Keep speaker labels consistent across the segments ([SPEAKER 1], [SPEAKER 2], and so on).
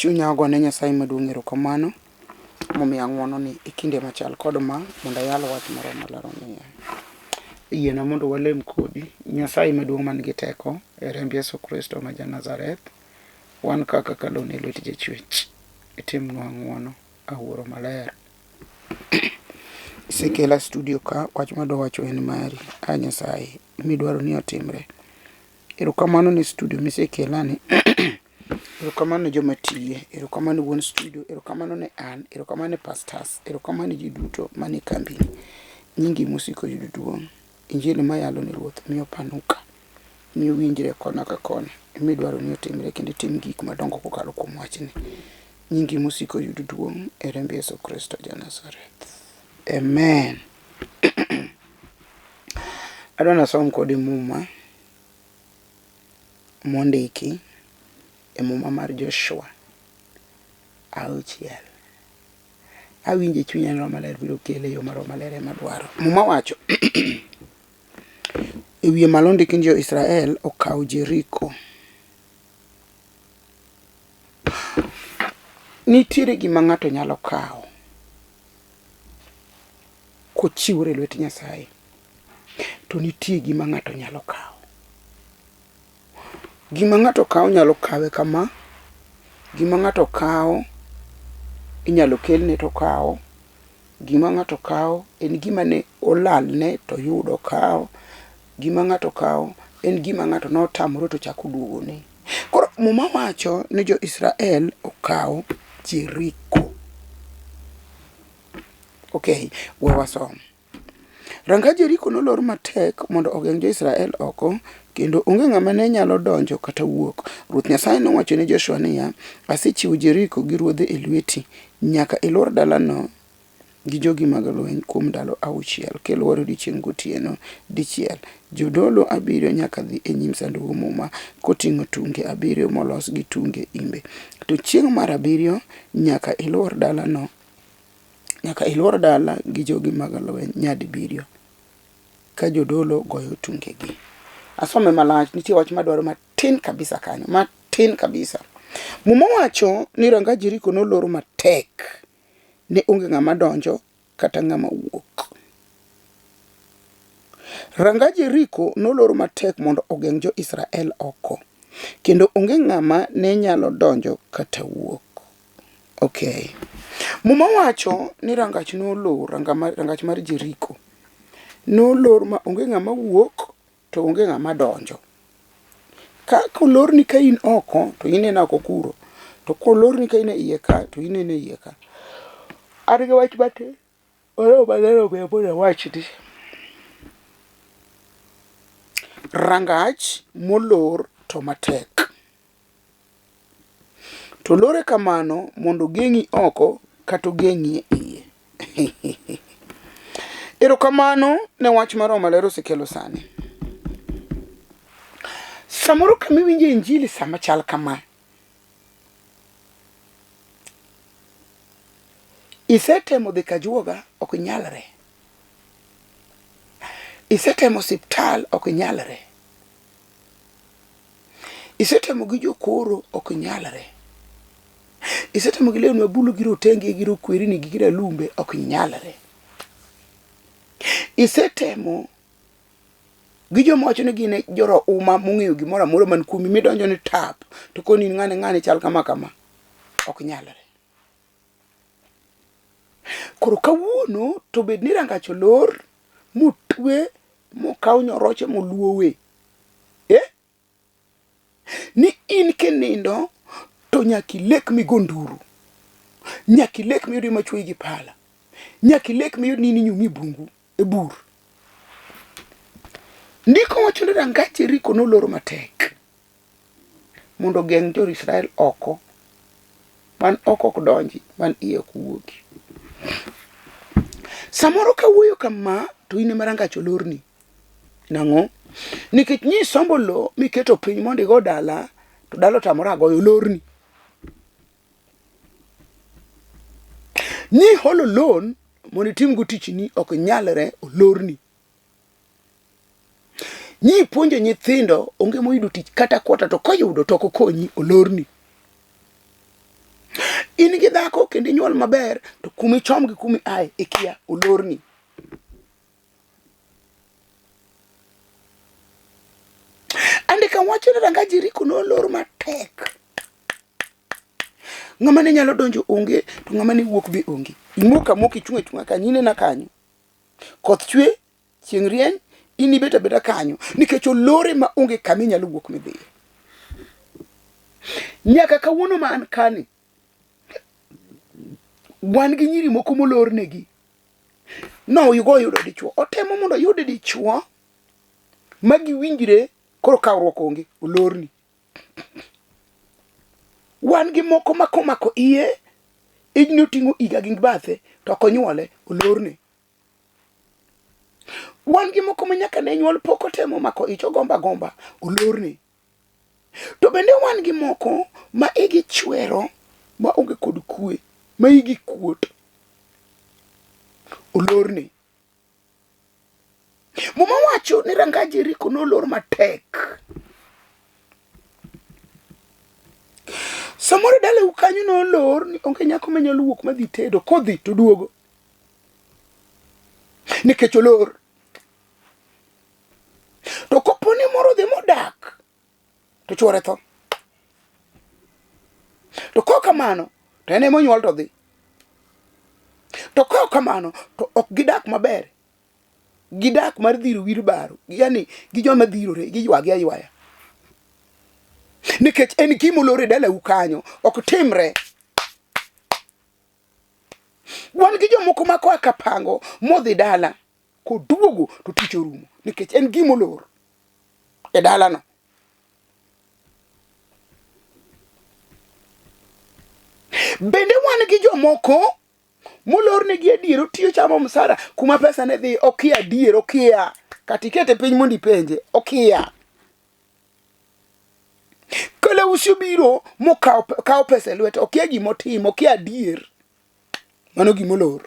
[SPEAKER 1] Chunya ogone Nyasaye maduong' erokamano momiya ng'wono ni e kinde machal kod ma mondo ayal wach moro maler omiya. Yiena mondo walem kodi. Nyasaye maduong' man gi teko e remb Yesu Kristo ma ja Nazareth, wan kaka kaloni e lwet jachwech. Itimnwa ng'wono, awuoro maler. Isekela studio ka, wach madwa wacho en mari. A Nyasaye, midwaro ni otimre. Erokamano ne studio misekelani. Erokamano ne joma tiye. Erokamano ne wuon studio. Erokamano ne an. Erokamano ne pastors. Erokamano ne ji duto manie kambini. Nyingi mosiko yudo duong'. Injili mayalo ni Ruoth miyo panuka. Miyo winjre kona ka kona. Midwaro ni otimre kendo itim gik madongo kokalo kuom wachni. Nyingi mosiko yudo duong' e remb Yesu Kristo ja Nazareth. Amen. Adwa nasom kodi muma mondiki e muma mar Joshua auchiel. Awinjo e chunya ni Roho Maler biro kele e yo ma Roho Maler ema dwaro. Muma wacho e wiye malo ondiki ni jo-Israel okawo Jeriko. Nitiere gima ng'ato nyalo kawo kochiwore e lwet Nyasaye, to nitie gima ng'ato nyalo kawo. Gima ng'ato kawo nyalo kawe kama, gima ng'ato kawo inyalo kelne to okawo, gima ng'ato kawo en gima ne olalne to oyudo okawo, gima ng'ato kawo en gima ng'ato notamore to ochako oduogone. Koro muma wacho ni jo Israel okawo Jeriko. Okay, we wasom. Ranga Jeriko nolor matek mondo ogeng' jo-Israel oko, kendo onge ng'ama ne nyalo donjo kata wuok. Ruoth Nyasaye nowacho ni Joshua niya, Asechiwo Jeriko gi ruodhe e lweti. Nyaka ilwor dalano gi jogi mag lweny kuom ndalo auchiel, kilwore odiechieng' gotieno dichiel. Jodolo abiriyo nyaka dhi e nyim Sandug Muma koting'o tunge abiriyo molos gi tunge imbe. To chieng' mar abiriyo nyaka ilwor dalano Nyaka ilwor dala gi jogi mag lweny nyadibiriyo ka jodolo goyo tungegi. Asome malach, nitie wach madwaro matin kabisa kanyo, matin kabisa. Muma wacho ni ranga Jeriko nolor matek, ne onge ng'ama donjo kata ng'ama wuok. Ranga Jeriko nolor matek mondo ogeng' jo-Israel oko, kendo onge ng'ama ne nyalo donjo kata wuok. Okay. Muma wacho ni rangach nolor, rangach mar Jeriko nolor ma onge ng'ama wuok to onge ng'ama donjo. Ka kolorni ka in oko to ineno oko kuro, to kolorni ka in e iye ka to ineno e iye ka. An gi wach matin, Roho Maler omiya mondo awachni. Rangach molor to matek. To olore kamano mondo ogeng'i oko kata ogeng'i e iye. Erokamano ne wach ma Roho Maler osekelo sani. Samoro kama iwinjo injili sama chal kama, isetemo dhi kajuoga ok nyalre. Isetemo osiptal ok nyalre. Isetemo gi jokoro ok nyalre. Isetemo gi lewni mabulu gi rotenge gi rokwerini gi giralumbe ok nyalre. Isetemo gi joma wacho ni gin e jorohuma mong'eyo gimoro amora man kuomi midonjo ni tap to koni in ng'ane ng'ane chal kama kama ok nyalre. Koro kawuono to bed ni rangach olor motwe mokaw nyoroche moluowe. Eh? Ni in kinindo to nyaka ilek migo nduru. Nyaka ilek miyud machuoyi gi pala. Nyaka ilek miyud ni in inyumi e bungu e bur. Ndiko wacho ni rangach Jeriko nolor matek mondo ogeng' jo-Israel oko. Man oko ok donji, man iye ok wuogi. Samoro kawuoyo kama to in ema rangach olorni. Nang'o? Nikech nyi sombo lo miketo piny mondo igo dala, to dala otamore agoyo olorni. Nyi holo loan mondo itimgo tichni ok nyalre olorni. Nyi puonjo nyithindo onge moyudo tich kata kwota to koyudo to ok okonyi olorni. In gi dhako kendo inyuol maber to kuma ichom gi kuma iaye ikia olorni. Andika wacho ni ranga Jeriko nolor matek. Ng'ama ne nyalo donjo onge to ng'ama ne wuok be onge. Imoko amoka ichung' achung'a kanyo inena kanyo. Koth chwe, chieng' rieny, in ibet abeta kanyo nikech olore ma onge kama inyalo wuok midhiye. Nyaka kawuono ma an kani, wan gi nyiri moko molornegi. Noyugo oyudo dichuo. Otemo mondo oyud dichuo ma giwinjre koro kawruok onge, olorni. Wan gi moko ma komako iye, ijni oting'o higa gi bathe to ok onyuole, olorne. Wan gi moko ma nyaka ne nyuol pok otemo mako ich ogomba agomba, olorne. To bende wan gi moko ma igi chwero ma onge kod kwe, ma igi kuot, olorne. Muma wacho ni ranga Jeriko nolor matek. Samoro dalau kanyo nolor ni onge nyako manyalo wuok madhi tedo, kodhi to duogo. Nikech olor. To kopo ni moro odhi modak to chuore tho. To kok kamano to en ema onyuol to dhi. To kok kamano to ok gidak maber. Gidak mar dhiro wir baro. Yani gi joma dhirore giywagi aywaya. Nikech en gima olor e dalau kanyo ok timre. Wan gi jomoko ma koa kapango modhi dala koduogo to tich orumo nikech en gima olor e dalano. Bende wan gi jomoko molornegi adier otiyo chamo msara kuma pesa ne dhi okia adier okia kata ikete piny mondo ipenje okia. Kalausi obiro mokawo kawo pesa e lwete okia gima otimo okia adier. Mano gima olor.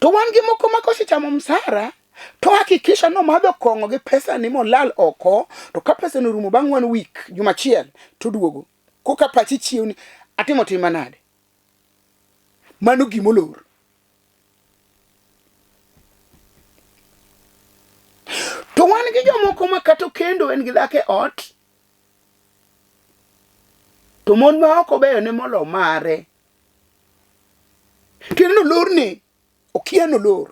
[SPEAKER 1] To wan gi moko ma kosechamo msara to hakikisha nomadho kong'o gi pesa ni molal oko to ka pesa no orumo bang' one week juma achiel to oduogo koka pachi chiew ni atimo tim manade. Mano gima olor. To wan gi jomoko ma kata okendo en gi dhako e ot to mon ma oko beyo ne molo mare. Kendo nolorne, okia nolor.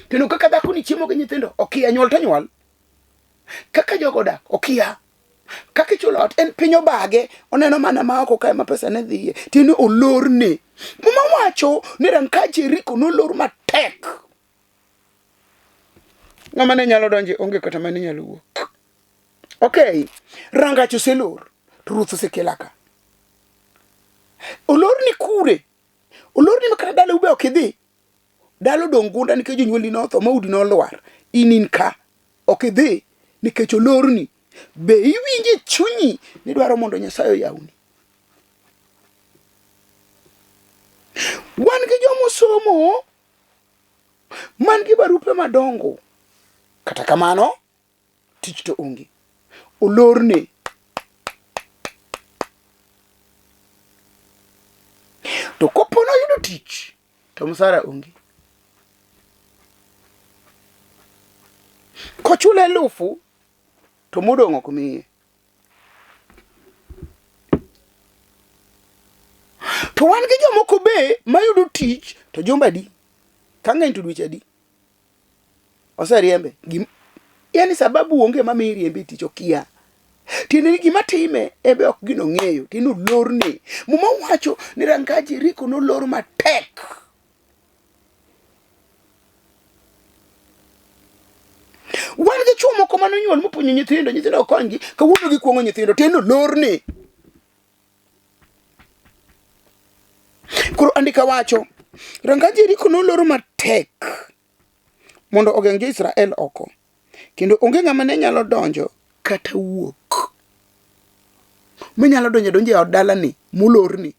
[SPEAKER 1] Kendo kaka dhako ni chiemo gi nyithindo, okia nyuol to nyuol. Kaka jogo odak, okia. Kaka ichulo ot, en piny obage, oneno mana ma oko kae ma pesa ne dhiye. Tiende olorne. Muma wacho ni rangaj Jeriko nolor matek. Ng'ama ne nyalo donje onge kata mane nyalo wuok. Okay, rangach oselor, to ruoth osekela ka. Olorni kure? Olorni ma kata dalau be ok idhi. Dala odong' gunda nikech jonyuolni notho ma udi nolwar. In in ka. Ok idhi nikech olorni. Be iwinjo e chunyi ni idwaro mondo Nyasaye oyawni? Wan gi joma osomo man gi barupe madongo. Kata kamano, tich to onge. Olorne. To kopo noyudo tich, to msara onge. Kochule elufu, to modong' ok miye. To wan gi jomoko be mayudo tich to jumbe adi? Ka ng'eny to dweche adi? Oseriembe. Gim, yani sababu onge mamiyo iriembe e tich okia. Tiende ni gima time ebe ok gino ng'eyo, tiende olorne. Muma wacho ni rangaj Jeriko nolor matek. Wan gi chwo moko mane onyuol mopuonjo nyithindo, nyithindo ok konygi, kawuono gikuong'o nyithindo, tiende olorne. Koro andika wacho, rangaj Jeriko nolor matek mondo ogeng' jo-Israel oko, kendo onge ng'ama ne nyalo donjo kata wuok. Minyalo donjo adonja e od dalani molorni.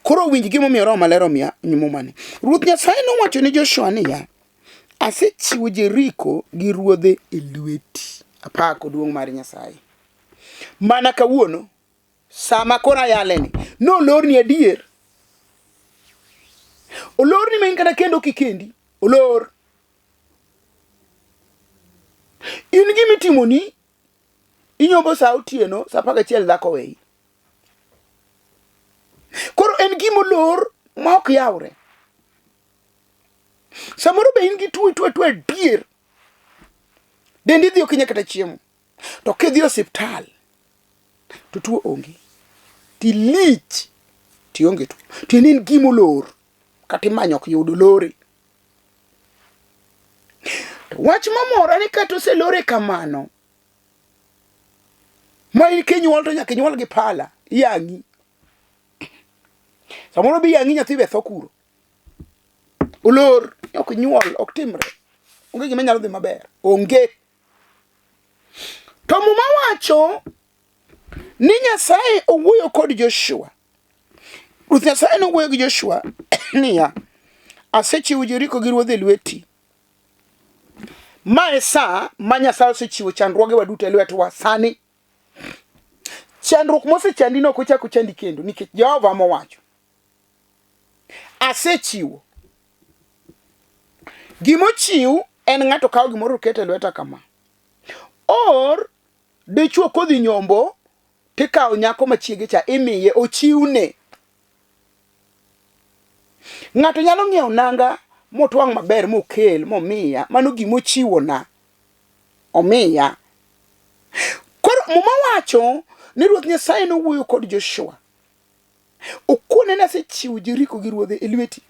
[SPEAKER 1] Koro winj gimomiyo Roho Maler omiya mumani. Ruoth Nyasaye nowacho ni Joshua niya, asechiwo Jeriko gi ruodhe e lweti. Apako duong' mar Nyasaye. Mana kawuono, Sama koro ayaleni, nolorni adier. Olorni ma in kata kendo kikendi, olor. In gima itimoni, inyombo sa otieno, sa 11 dhako weyi. Koro en gima olor ma ok yawre. Samoro be in gi tuo ituo atuo adier. Dendi dhi ok inyal kata chiemo. To kidhi e osiptal to tuo onge. Tilich tionge tuo. Tiende en gima olor kata imanyo ok yud olore. To wach mamora ni kata oselore kamano, ma in kinyuol to nyaka inyuol gi pala, iyang'i. Samoro be iyang'i nyathi be tho kuro. Olor, ok nyuol, ok timre. Onge gima nyalo dhi maber. Onge. To Muma wacho ni Nyasaye owuoyo kod Joshua. Ruoth Nyasaye nowuoyo gi Joshua niya, asechiwo Jeriko gi ruodhe e lweti. Ma e sa ma Nyasaye osechiwo chandruogewa duto e lwetwa sani. Chandruok mosechandi no ok ochak ochandi kendo nikech Jehova mowacho. Asechiwo. Gimochiw en ng'ato kawo gimoro oketo e lweta kama. Or dichwo kodhi nyombo tikawo nyako machiege cha imiye ochiwne. Ng'ato nyalo ng'iewo nanga motwang' maber mokel momiya, mano gima ochiwona. Omiya. Koro Muma wacho ni Ruoth Nyasaye nowuoyo kod Joshua. Okone ni asechiwo Jeriko gi ruodhe e lweti.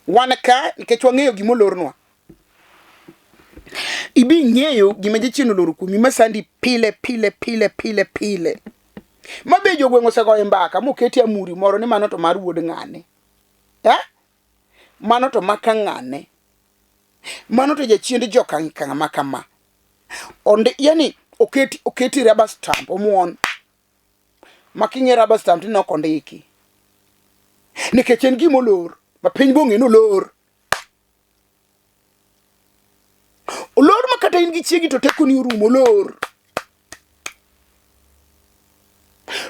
[SPEAKER 1] Wan ka nikech wang'eyo gima olornwa. Ibi ng'eyo gima jachien oloro kuomi masandi pile pile pile pile pile. Ma be jogweng' osegoyo mbaka moketi amuri moro ni mano to mar wuod ng'ane. Eh? Mano to maka ng'ane. Mano to jachiend joka kama kama. Onde, yani oketi oketi rubber stamp omuon. Ma king'e rubber stamp to ok ondiki. Nikech en gima olor, ma piny bong'e ni olor. Olor ma kata in gi chiegi to tekoni orumo, olor.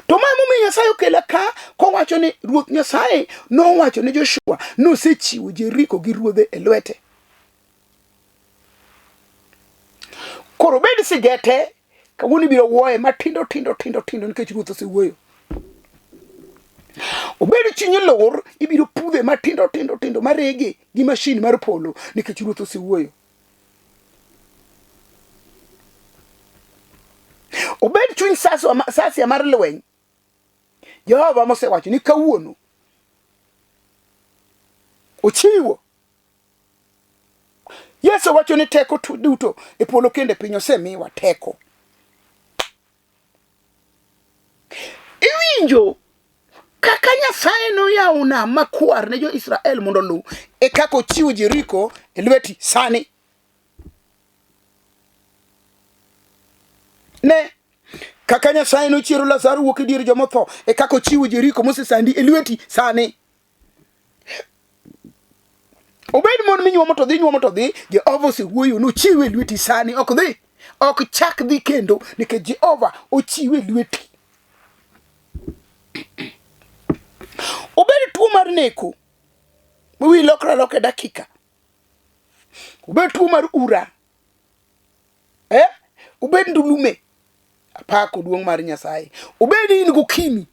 [SPEAKER 1] To ma emomiyo Nyasaye okela ka kowacho ni Ruoth Nyasaye nowacho ne Joshua nosechiwo Jeriko gi ruodhe e lwete. Koro bed sigete kawuono ibiro wuoye matindo tindo tindo tindo nikech Ruoth osewuoyo. Obed chuny lor ibiro pudhe matindo tindo tindo marege gi mashin mar polo nikech Ruoth osewuoyo. Obed chuny sasia mar lweny Jehova mosewacho ni kawuono ochiwo. Yesu wacho ni teko duto e polo kendo e piny osemiwa teko. Iwinjo kaka Nyasaye noyawo nam makwar ne jo-Israel mondo oluw e kaka ochiwo Jeriko e lweti sani. Ne kaka Nyasaye nochiero Lazaro wuok e dier jomotho e kaka ochiwo Jeriko mosesandi e lweti sani. Obed mon minyuomo to dhi nyuomo to dhi, Jehova osewuoyo nochiwe e lweti sani, ok dhi. Ok chak dhi kendo nikech Jehova ochiwe e lweti. Obed tuo mar neko, wi lokre aloka e dakika. Obed tuo mar ura, eh? Obed ndulume, apako duong' mar Nyasaye. Obed in gokimi,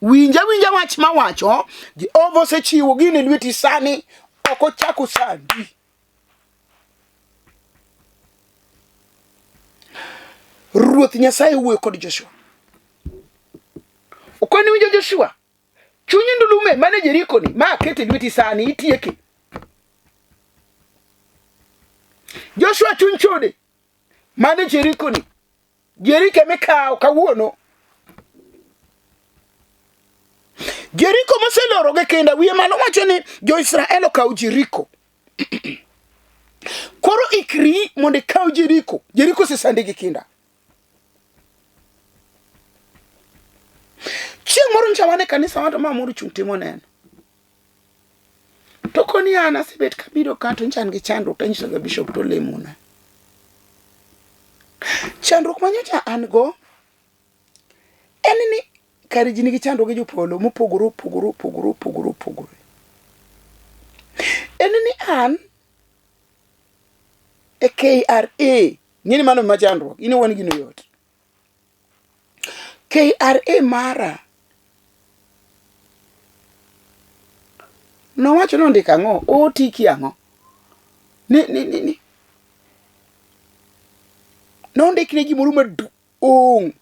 [SPEAKER 1] Winja winja wach mawacho, Jehova osechiwo gini e lweti sani, ok ochak osandi. Ruoth Nyasaye wuoyo kod Joshua. Okoni winjo Joshua, chuny ndulume mane Jeriko ni, ma akete e lweti sani, itieke. Joshua chuny chode mane Jeriko ni, Jeriko mikawo kawuono. Jeriko moseloro gi kinda wiye malo wacho ni jo-Israel okaw Jeriko. Koro ikri mondo ikaw Jeriko. Jeriko osesandi gi kinda. Chieng' moro ncha wan e kanisa wato ma moro chung' timo neno. To koni an asebet kabiro ka to ncha an gi chandruok to anyiso ga bishop to lemona. Chandruok ma nyocha an go En ni kare ji nigi chandruoge jopolo mopogore opogore opogore opogore opogore. En ni an e KRA, ng'eni mano ma chandruok, in iwuon gino yot. KRA mara nowacho ni ondiko ang'o, otiki ang'o? Ni, ni, ni, ni. Nondikne gimoro maduong'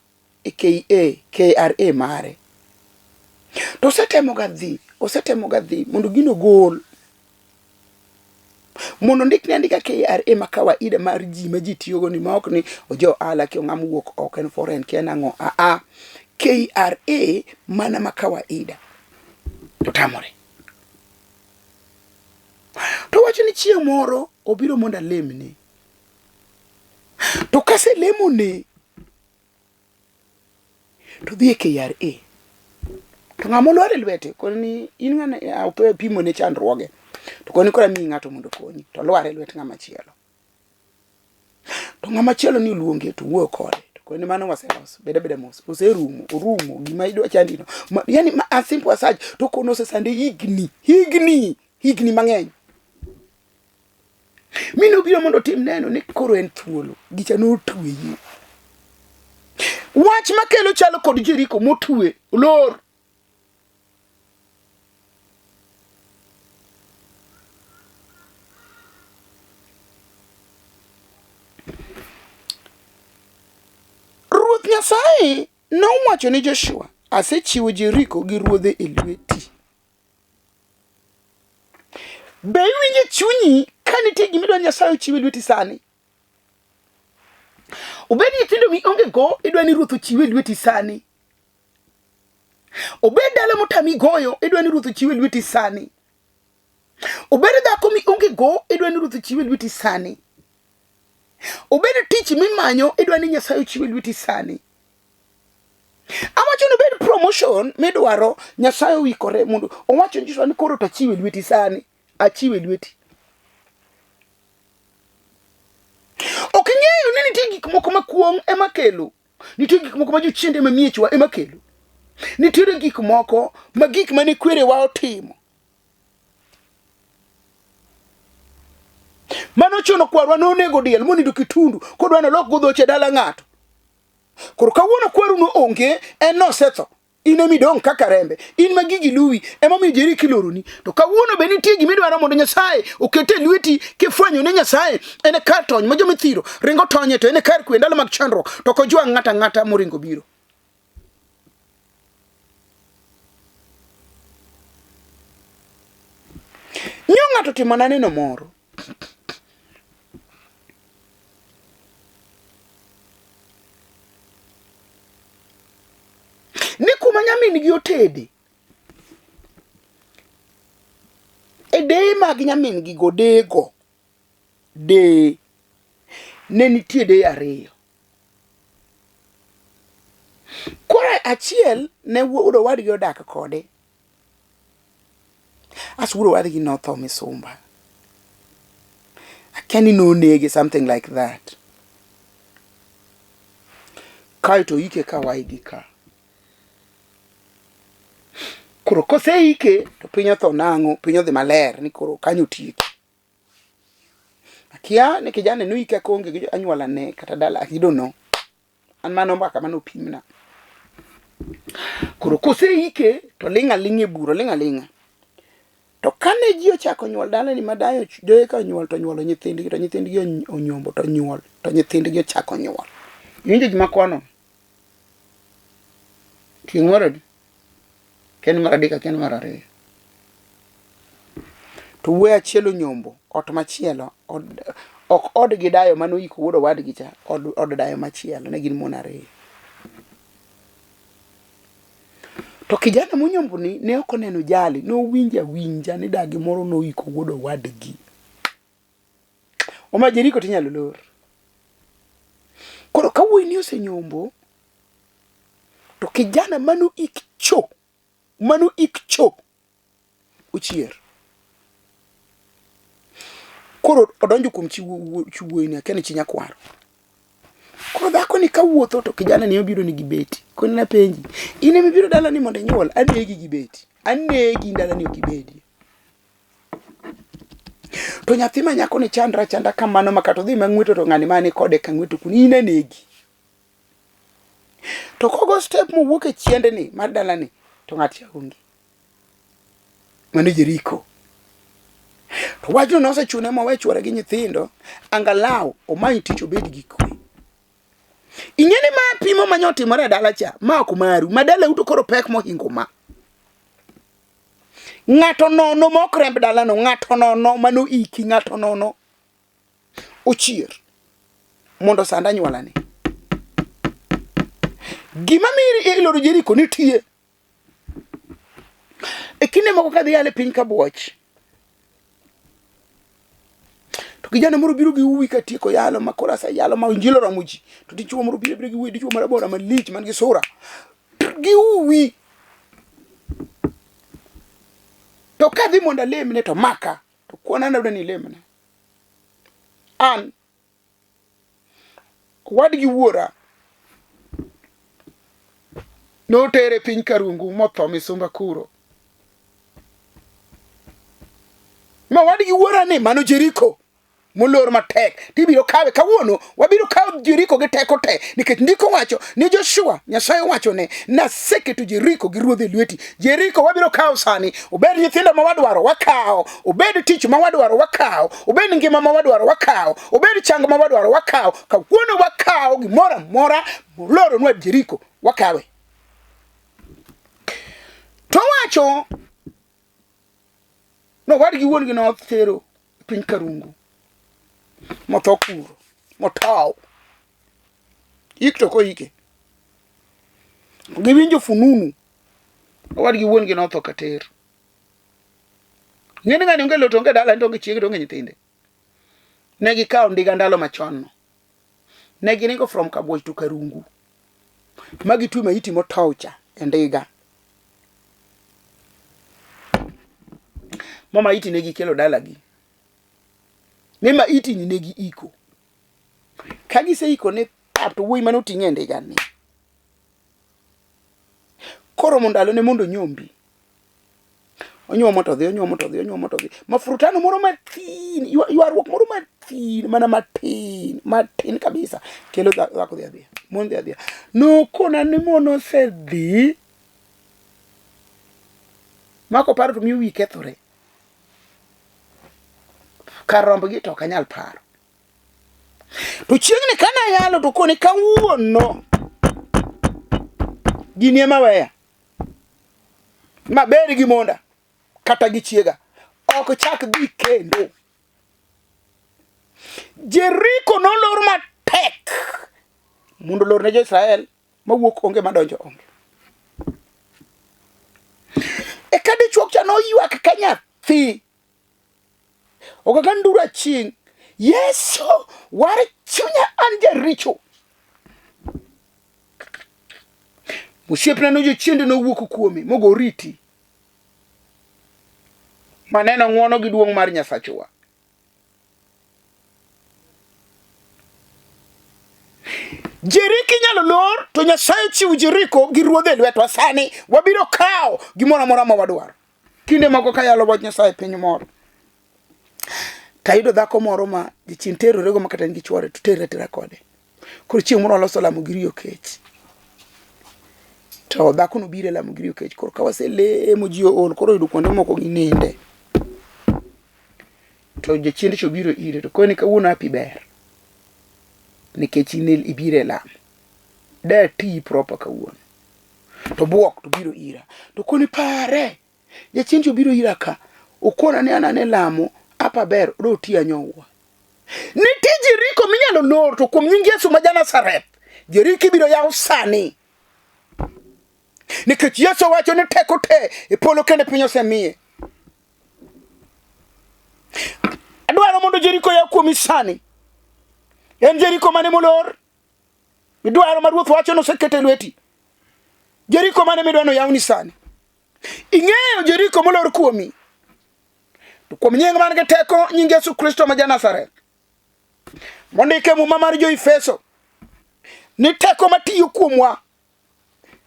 [SPEAKER 1] e KA, KRA mare. To osetemoga dhi, osetemoga dhi mondo gino ogol. Mondo ondikne andika KRA ma kawaida mar ji ma ji tiyogo ni ma ok ni ojo ohala kia ng'ama wuok oko en foreign kia nang'o a a. KRA mana ma kawaida. To tamore. To wacho ni chieng' moro obiro mondo alemne. To kaselemone to dhi e KRA. To ng'ama olwar e lwete koni ni in ng'ane pimo ne chandruoge. To koni koro amiyi ng'ato mondo okonyi. To olwar e lwet ng'ama chielo. To ng'ama chielo ni oluonge to wuoyo kode. To koni mano waseloso. Bed abeda mos. Oserumo. Orumo. Gima idwa chandi no. Ma, yani ma, as simple as such. To kono osesande higni. Higni. Higni mang'eny. Mi nobiro mondo otim neno ni koro en thuolo. Gicha notweye. Wach makelo chalo kod Jeriko motwe, olor. Ruoth Nyasaye nowacho ni Joshua, asechiwo Jeriko gi ruodhe e lweti. Be iwinjo e chunyi ka nitie gima idwa Nyasaye ochiw e lweti sani? Obed nyithindo mionge go, idwa ni Ruoth ochiw e lweti sani. Obed dala motami goyo, idwa ni Ruoth ochiw e lweti sani. Obed dhako mionge go, idwa ni Ruoth ochiw e lweti sani. Obed tich mimanyo, idwa ni Nyasaye ochiw e lweti sani. Awacho ni obed promotion midwaro, Nyasaye oikore mondo owacho ni Joshua ni koro to achiwe lweti sani, achiwe lweti. Ok ing'eyo ni nitie gik moko ma kuong' ema kelo, nitie gik moko ma jochiende ma miechwa ema kelo, nitiere gik moko ma gik mane kwerewa otimo. Mano chuno kwarwa nonego diel monindo kitundu kodwa nolok go dhoche dala ng'ato. Koro kawuono kwaruno onge, en nosetho. In ema idong' kaka rembe, in ma gigi luwi, emomiyo Jeriko iloroni. To kawuono be nitie gima idwaro mondo Nyasaye oket e lweti kifwenyo ni Nyasaye en e kar tony ma joma ithiro ringo tonye, to en e kar kwe ndalo mag chandruok, to ok ojwang' ng'ato ang'ata moringo biro. Nyo ng'ato timona neno moro. Ni kuma nyamin gi otede. E deye mag nyamin gi go deye go. Deye. Ne nitie deye ariyo. Koro achiel ne wuod owadgi odak kode. As wuod owadgi notho misumba. Akia ni nonege something like that. Kaeto oike ka waygi ka. Koro koseike to piny otho nang'o? Piny odhi maler ni koro kanyo otieki. Akia ni kijana noike koonge gi anyuola ne kata dala, I don't know. An mano mbaka mane opimna. Koro koseike to ling' aling'a e bur, oling' aling'a. To kane ji ochako nyuol dalani ma dayo doye ka onyuol to onyuolo nyithindgi to nyithindgi onyombo to onyuol to nyithindgi ochako nyuol. Iwinjo gima kwano? Tieng' mar adi? Kia ni mar adek akia ni mar ariyo. To wuoyi achiel onyombo ot machielo, od, ok odgi dayo mane oyiko wuod owadgi cha, od, od dayo machielo, ne gin mon ariyo. To kijana monyombo ni ne ok oneno jali, nowinjo awinja ni dagi moro noyiko wuod owadgi. Oma Jeriko tinyalo lor. Koro ka wuoyi ni osenyombo, to kijana mano ik cho, mano ik cho, ochier. Koro odonjo kuom chi wuoyi ni, akia ni chi nyakwaro. Koro dhako ni kawuotho to kijana ni obiro ni gi beti. Koni napenji, in ema ibiro dala ni mondo inyuol, anegi gi beti. Anegi dala ni ok ibedie. To nyathi ma nyako ni chandra chanda kamano ma kata odhi mang'weto to ng'ani mani kode ka ng'weto kuno in anegi. To kogo step mowuok e chiendni mar dalani to ng'at cha onge. Mano Jeriko. To wachno nosechune mowe chwore gi nyithindo angalau omany tich obed gi kwe. Ing'e ni ma pimo ma nyotimore e dala cha, ma ok maru, ma dalau to koro pek mohingo ma. Ng'ato nono ma ok remb dalano, ng'ato nono mano iki, ng'ato nono ochier mondo osand anyuolani. Gima miyo iloro Jeriko nitie. E kinde moko kadhi yalo e piny Kabuoch, to kijana moro biro gi uwi katieko yalo ma koro aseyalo ma injili oromo ji, to dichuo moro biro biro gi uwi, dichuo marabora malich man gi sura gi uwi. To kadhi mondo alemne to maka, to kwana nadwa ni ilemna. An Owadgi wuora notere piny Karungu motho misumba kuro. Ma owadgi wuora ni mano Jeriko molor matek tibiro kawe kawuono wabiro kawo Jeriko gi teko te nikech ndiko wacho ni Joshua Nyasaye owacho ne naseketo Jeriko gi ruodhe e lweti Jeriko wabiro kawo sani obed nyithindo ma wadwaro wakawo obed tich ma wadwaro wakawo obed ngima ma wadwaro wakawo obed chang ma wadwaro wakawo kawuono wakawo gimoro amora moloronwa Jeriko wakawe to wacho nowadgi wuon-gi notero e piny Karungu motho kuro motow ik to koike giwinjo fununu owadgi wuon-gi notho kater ng'eni ng'ani onge loto onge dala onge chiege to onge nyithinde ne gikawo ndiga ndalo machon no ne giringo from Kabuoch to Karungu ma gitwe maiti motow cha e ndiga ma maiti ne gikelo dalagi ni maiti ni ne giiko ka giseiko ne pap to wuoyi mane oting'e e ndiga ni koromo ndalone mondo onyombi onyuomo to dhi onyuomo to dhi onyuomo to dhi mafurutano moro mathin ywaruok moro mathin mana matin matin kabisa kelo dhako dhi adhiya mon dhi adhiya nokona ni mon osedhi mako paro to miyo wiyi kethore kar rombgi to ok anyal paro To chieng'ni kane ayalo to koni kawuono gini ema weya maber gi monda kata gi chiega ok chak dhi kendo. Jeriko nolor matek mondo olor ne jo-Israel mawuok onge madonjo onge. Eka dichuok cha noywak ka nyathi Ogaga nduru aching'. Yesu, war chunya an jaricho. Osiepna no jochiende nowuok kuome mogo riti. Maneno ng'wono gi duong' mar Nyasachwa. Jeriko inyalo lor to Nyasaye ochiwo Jeriko gi ruodhe e lwetwa sani wabiro kawo gimoro amora ma wadwaro. Kinde moko kayalo wach Nyasaye e piny moro, tayudo dhako moro ma jachien terorego ma kata en gi chwore to terre atera kode. Koro chieng' moro waloso lamo gi riyo kech. To dhakono biro e lamo gi riyo kech. Koro ka waselemo ji ool koro oyudo kuonde moko gininde. To jachiend cha obiro ire to kone kawuono happy ber. Nikech in ibiro e lamo. Datiyi proper kawuono. To buok to biro ira. To koni pare. Jachien to biro ira ka. Okona ni an ane lamo apa ber do tiya nyowa. Nitie Jeriko minyalo lor to kuom nying Yesu ma ja-Nazareth. Jeriko ibiro yaw sani. Nikech Yesu wacho ni teko te e polo kendo e piny osemiye. Adwaro mondo Jeriko yaw kuomi sani. En Jeriko mane molor? Midwaro ma Ruoth wacho nosekete e lweti. Jeriko mane midwaro noyawni sani. Ing'eyo Jeriko molor kuomi. To kuom nying man gi teko, nying Yesu Kristo ma ja-Nazareth. Mondik e Muma mar Jo-Efeso. Ni teko matiyo kuomwa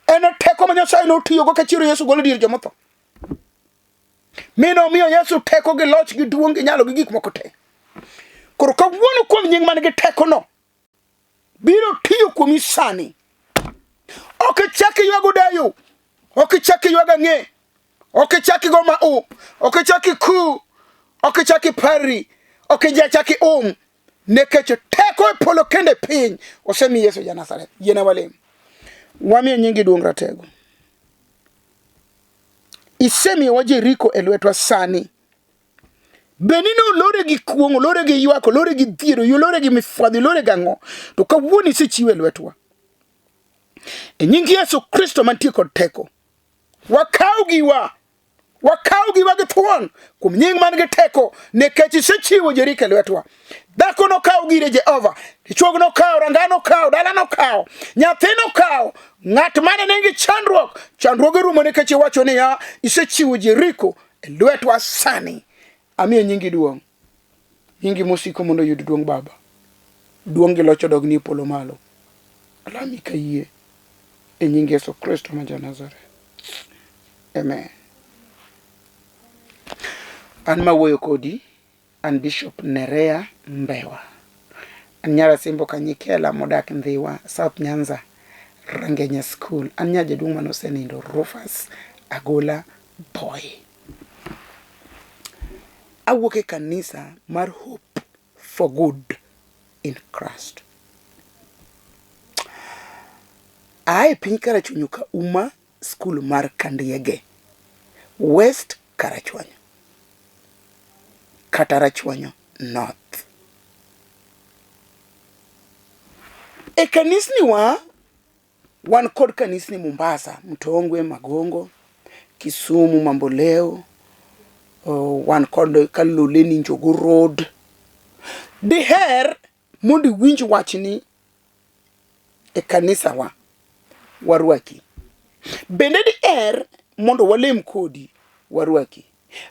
[SPEAKER 1] en teko ma Nyasaye notiyogo ka chiero Yesu golo dier jomotho. Mi nomiyo Yesu teko gi loch gi duong' gi nyalo gi gik moko te. Koro kawuono kuom nying man gi tekono biro tiyo kuomi sani. Ok ichak iywago dayo, ok ichak iywago ang'e, ok ichak igo ma u, ok ichak iku, ok ichak iparri, ok ichak ium, nikech teko e polo kendo e piny osemi Yesu ja Nazareth. Yiena walem. Wamiyo nyingi duong' ratego. Isemiyowa Jeriko e lwetwa sani. Be ni nolore gi kuong', olore gi ywak, olore gi dhier, olore gi mifwadhi, olore gang'o, to kawuono isechiwe e lwetwa. E nying Yesu Kristo mantie kod teko, wakaw giwa, wakaw giwa gi thuon kuom nying man gi teko, nikech isechiwo Jeriko e lwetwa. Dhako nokaw gire Jehova, dichuog nokaw, ranga nokaw, dala nokaw, nyathi nokaw, ng'at mane nigi chandruok, chandruoge rumo nikech iwacho niya, isechiwo Jeriko e lwetwa sani. Amiyo nyingi duong'. Nyingi mosiko mondo oyud duong' Baba. Duong' gi loch odogni e polo malo. Alami ka yie e nying Yesu Kristo ma ja-Nazareth. Amen. An mawuoyo kodi an Bishop Nerea Mbewa. An nyar Asembo Kanyikela modak Ndhiwa, South Nyanza, Rangenya School. An nyar jaduong' mane osenindo Rufus Agola Boy. Awuok e kanisa mar Hope for Good in Christ. Aa e piny Karachuonyo ka uma skul mar Kandiege, West Karachuonyo kata Rachuonyo North. E kanisni wa wan kod kanisni Mombasa, Mtongwe, Magongo, Kisumu, Mamboleo, wan kod Kaloleni Njogu Road. Diher mondo iwinj wachni e kanisawa, warwaki. Bende diher mondo walem kodi, warwaki.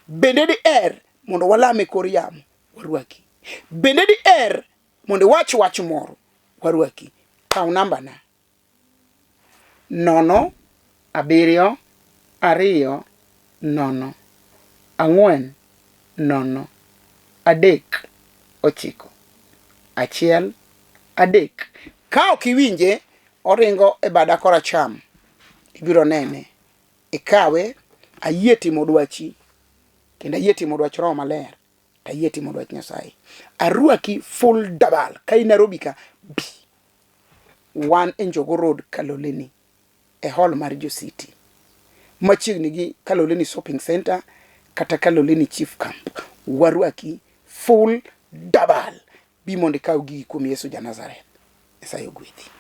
[SPEAKER 1] Bende diher mondo walam e kor yamo, warwaki. Bende diher mondo iwach wach moro, warwaki. Kaw nambana 0 7 2 0 4 0 3 9 1 3. Ka ok iwinje, oringo e bada koracham, ibiro nene. Ikawe, ayie timo dwachi, kendo ayie timo dwach Roho Maler, to ayie timo dwach Nyasaye. Arwaki full double, ka in Nairobi ka, bi. Wan e Njogo Road, Kaloleni, e hall mar Jo City. Machiegni gi Kaloleni Shopping Center kata Kaloleni Chief Camp. Warwaki full double. Bi mondo ikaw gigi kuom Yesu ja Nazareth. Nyasaye ogwedhi.